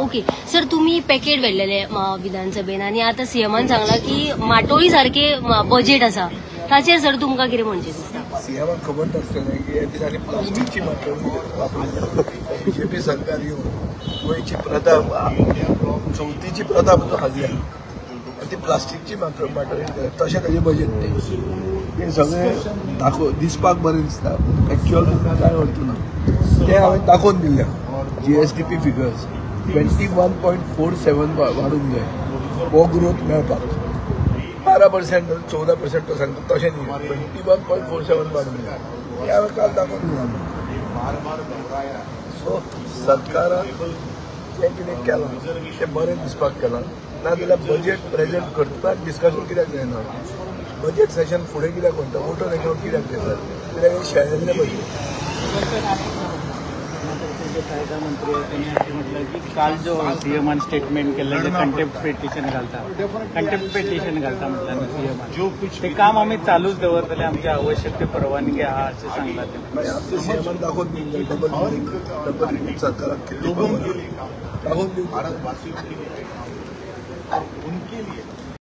Okay sir, तुम्ही packet व्हेल्लेले विधानसभेन आनी आतां सीएमान सांगला की माटोळी सारखे बजेट आसा, ताचेर सर तुमकां कितें म्हणचें दिसता? सीएमाक खबर नासतलें की ह्या दिसांनी प्लास्टिकची माटोळी वापरून बीजेपी सरकार येवन गोंयची प्रथा, चवथीची प्रथा पसून हाडल्या आनी ती प्लास्टिकची माटोळी, तशें ताजें बजेट न्ही. तें सगळें दाखोव दिसपाक बरें दिसता, एक्च्युअल कांय अर्थ ना. तें हांवें दाखोवन दिल्लें. जीएसडीपी फिगर्स 21.47 वाडूंक जाय हो ग्रोथ मेळपाक. 12% 14% तो सांगता तशें न्ही, 21.47 वाडूंक जाय, हें हांवें काल दाखोवन दिलां. सो सरकारान जें कितें केलां तें बरें दिसपाक केलां, नाजाल्यार बजेट प्रेजेंट करतना डिस्कशन कित्याक जायना? बजेट सेशन फुडें कित्याक म्हणटा? वोटर अकाउंट कित्याक घेतात? कित्याक हें शेणिल्लें बजेट. कायदा मंत्री त्यांनी असे म्हटलं की काल जो सीएमान स्टेटमेंट केलं जे कंटेम्प्ट पेटिशन घालता, कंटेम्प्ट पेटिशन घालता म्हटलं सीएमान, ते काम आम्ही चालूच दवरतले, आमची आवश्यक ते परवानगी आहा अशें सांगला ते. आमच्या सीएमान दाखोवन दिवंक जाय डबल इंजीन सरकाराक कितली पावर दाखोवन दिवंक. भारतवासियों के लिए और उनके लिए